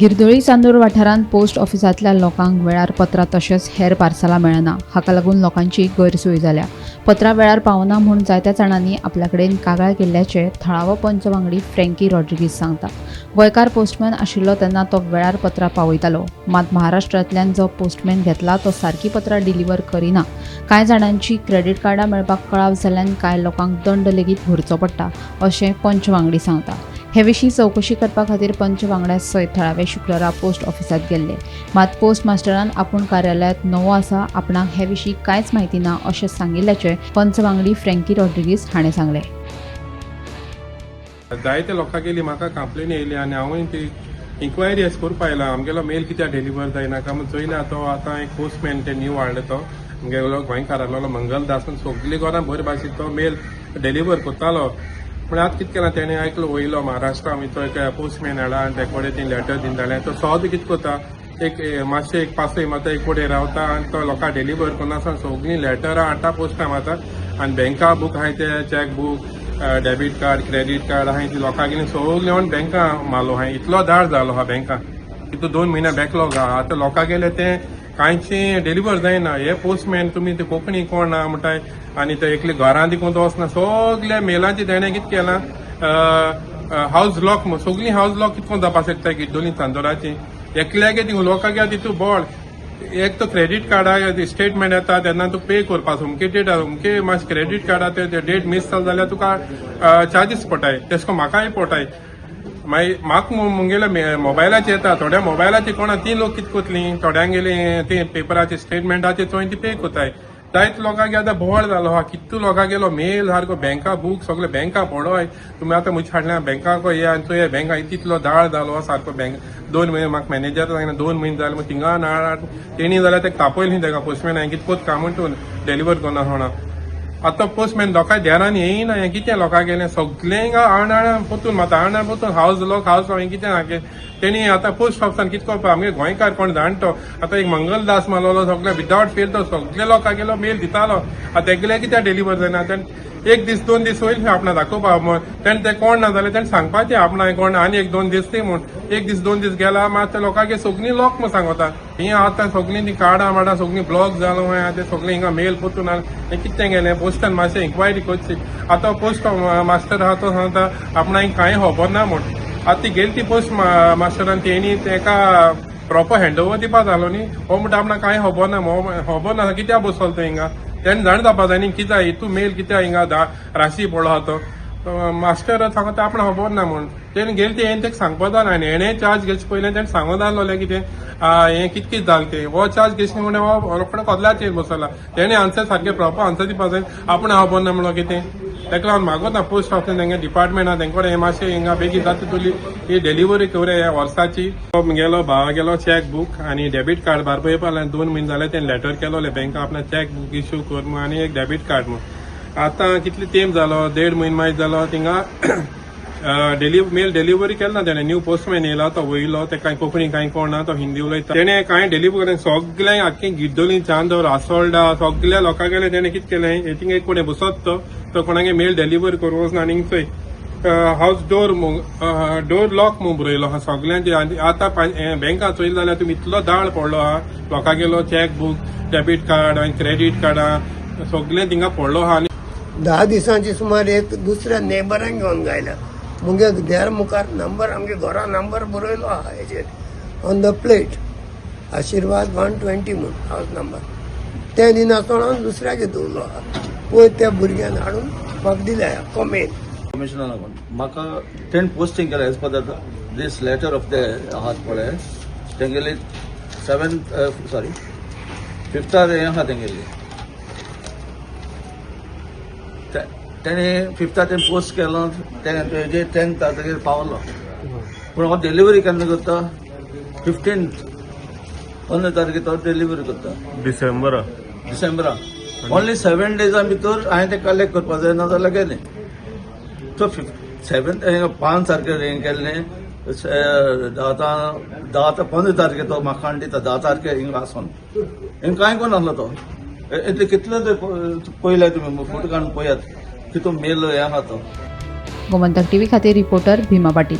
गिरदोळी चांदोर वाठारांत पोस्ट ऑफिसांतल्या लोकांक वेळार पत्रां तशेंच हेर पार्सलां मेळना. हाका लागून लोकांची गैरसोय जाल्या. पत्रां वेळार पावना म्हूण जायत्या जाणांनी आपल्या कडेन कागाळ केल्ल्याचें थळावो पंच वांगडी फ्रँकी रॉड्रिगीज सांगता. गोंयकार पोस्टमॅन आशिल्लो तेन्ना तो वेळार पत्रां पावयतालो. मात महाराष्ट्रांतल्यान जो पोस्टमॅन घेतला तो सारकीं पत्रां डिलिव्हर करिना. कांय जाणांची क्रेडीट कार्डां मेळपाक कळाव जाल्ल्यान कांय लोकांक दंड लेगीत भरचो पडटा अशें पंच वांगडी सांगता. हे विशीं चवकशी करपा खातीर पंच वांगड्या सयत थळावे शुक्रारा पोस्ट ऑफिसांत गेल्ले. मात पोस्ट मास्टरान आपूण कार्यालयांत नवो आसा, आपणाक हे विशीं कांयच म्हायती ना अशें सांगिल्ल्याचें पंच वांगडी फ्रँकी रॉड्रिगीज हाणें सांगलें. जायते लोकां गेली म्हाका कंप्लेन येयली आनी हांवूय ती इन्क्वायरी अशें करपा आयला, आमगेलो मेल कित्याक डिलिव्हर जायना काय म्हूण. चोयल्या तो आतां एक पोस्टमॅन ते न्यू हाडले, तो आमगेलो गोंयकार आसलेलो मंगलदास. सगली घरां बरे भाशेन तो मेल डिलिव्हर करतालो. पूण आतां कितें केलां तेणें, आयकलो वयलो महाराष्ट्रा तो एक पोस्टमॅन हाडला आनी ते कडेन ती लेटर दिताले. तो सद कितें करता, एक मातशें एक पासय मारता, एक कडेन रावता आनी तो लोकांक डिलिव्हर करना. सगलीं लेटरां हाडटा पोस्टां मारता आनी बँका बूक आहाय ते cheque book, debit card, credit card आहाय ती लोकांगेली सगळें येवन बँका मारलो आहाय. इतलो दाळ जालो आहा बँका, तितू 2 म्हयने बॅकलॉग आहा. आतां लोकांगेले ते कांयचे डिलिव्हर जायना. हे पोस्टमॅन तुमी ते कोंकणी कोण ना म्हणटाय आनी ते एकले घरां दिकून वचना. सगल्या मेलांचे तेणें कितें केलां, हावज लॉक, सगलीं हावज लॉक कितें करून जावपाक शकता गिड्डोली चांदोराची. एकल्यागे ती लोकांक तितू बोळ. एक तर क्रेडीट कार्डा स्टेटमेंट येता तेन्ना तूं पे करपा अमके डेट, अमके मातशें क्रेडीट कार्डा ते डेट मीस जाल जाल्यार तुका चार्जीस पडटाय. तेश कोन म्हाकाय पडटाय. मागीर म्हाका मुगेल्या मोबायलाचेर येता, थोड्या मोबायलाचेर कोणा ती लोक कितें करतली? थोड्यांगेली ती पेपराचे स्टेटमेंटाचे चोयन ती पे करताय. जायते लोकांक आतां बोवाळ जालो आहा. कितू लोकांगेलो मेल सारको बँका बूक सगळे बँका पडोय. तुमी आतां म्हजे हाडल्या बँकाक ये आनी चोय बँका तितलो दाळ जालो आहा सारको. बँक 2 म्हयने म्हाका मॅनेजर सांगना, 2 म्हयने जाले मग थिंगा नाळ तेणी जाल्यार तेका तापयलें तेका पोस्टमॅन, हांवें कितें कोत काम म्हणटून डिलिव्हर करना होणा. आतां पोस्टमॅन लोकांक ध्यानान येयना. हें कितें लोकांक गेलें सगळें हिंगा आण आण पोतून मारता, आण आण पोतून हावज लॉक, हावज लॉक. हें कितें सारकें तेणी आतां पोस्ट ऑफिसान कितें करपा? आमगे गोंयकार कोण जाण तो आतां एक मंगलदास मारलेलो, सगळे विदावट फेल तो सगळे लोकांक गेलो मेल दितालो. आतां तेगेले कित्याक डिलिव्हर जायना? तेणें एक दीस 2 दीस वयले आपणा दाखोवपा म्हण. तेणें ते कोण ना जाल्यार तेणें सांगपाचें आपणा कोण आनी एक दोन दीस ती म्हूण. एक दीस 2 दीस गेला मात लोकांक सगळीं लोक म्हूण सांगता. ही आतां सगळीं ती कार्डां माडां सगळीं ब्लॉक जालो आहा. ते सगळीं हिंगा मेल पोतून हें कितें गेलें? पोस्टान मातशें इन्क्वायरी करची. आतां पोस्ट मास्टर आहा तो सांगता आपणाक कांय खबर ना म्हूण. आतां ती गेली ती पोस्ट मास्टरान, तेणी तेका प्रॉपर हँड ओवर दिवपा जालो न्ही. हो म्हणटा आपणाक कांय खबर ना. खबर ना कित्याक बसलो तो हिंगा? तेणें जाण जावपा जाय न्ही कित्याक हितू मेल कित्याक हिंगा राशी पडलो आहा. तो मास्टर सांगता आपणाक खबर ना म्हूण. तेणें गेले ते हें तेका सांगपा जाय आनी हेणें चार्ज घेवचे पयलें तेणें सांगूं जाय कितें हें कितें कितें जालें तें. हो चार्ज घेवचे म्हणून हो रोकडो कदलाचेर बसला. तेणें आन्सर सारकें प्रॉपर आन्सर दिवपा जाय. आपूण खबर ना म्हणलो कितें? तेका लागून मागोता पोस्ट ऑफिस तेंगे डिपार्टमेंट आहा तेंकडे हें मातशें हिंगा बेगीन जाता तुली ही डिलिव्हरी करुया ह्या वर्साची. मुगेलो भावागेलो चॅक बूक आनी डेबीट कार्ड बारबो येवपा 2 म्हयने जाले. तेणें लेटर केलोलें बँका आपणा चॅक बूक इश्यू कर म्हूण आनी एक डेबीट कार्ड म्हूण. आतां कितले तेंप जालो, देड म्हयनो मागीर जालो, थिंगा मेल डिलिव्हरी केला ना. तेणें न्यू पोस्टमॅन येयला तो वयलो, ते कांय कोंकणी कांय कोण ना, तो हिंदी उलयता. तेणें कांय डिलिव्हरी सगळें आख्खें गिड्डोली, चांदोर, आसोल्डा सगल्या लोकां गेले. तेणें कितें केलें, थिंगा एक कोणें बसत तो तो कोणागे मेल डिलिव्हर करूं वचना आनी चोय हावज डोर डोर लॉक म्हूण बरयलो आहा सगल्यांचे. आनी आतां बँकां चोयलें जाल्यार तुमी इतलो दाळ पडलो आहा. लोकांगेलो चॅक बूक, डेबीट कार्ड आनी क्रेडीट कार्डां सगळें थिंगा पडलो आहा आनी 10 दिसांची सुमार एक दुसऱ्या नेबरांक घेवन गायल्या. मुगे देर मुखार नंबर, आमगे घरा नंबर बरयलो आहा हेजेर ऑन the plate, आशिर्वाद 120 म्हूण हावस नंबर. ते दिनासतना दुसऱ्याक दवरलो आहा. पयर त्या भुरग्यान हाडून म्हाका दिल्या कमेन. कमिशनर लागून म्हाका तेणें पोस्टिंग केलें as per the this letter of the आहात पळय तेंगेली सेवेंथ, सॉरी, फिफ्तार हें आहा तेंगेली. तेणें फिफ्तार तेणें पोस्ट केलो, तेजे 10th ताजेर पावलो. पूण हो डिलिव्हरी केन्ना करता? 15th, 15 तारखे तो डिलिव्हरी करता. डिसेंबरा. डिसेंबरा. ओन्ली 7 डेजा भितर हांवें तें कलेक्ट करपा जाय, नाजाल्यार गेलें. सो 5th सेवन 5 तारखेर हें केल्लें, आतां 10, 15 तारखे तो म्हाका हाडून दिता. 10 तारखेर हिंगा आसोन हिंगा कांय कोण तो इतले कितले ते पयले तुमी फोटो काडून पळयात, कितू मेल हें आहा तो. गोमंतक टीव्ही खातीर रिपोर्टर भीमा पाटील.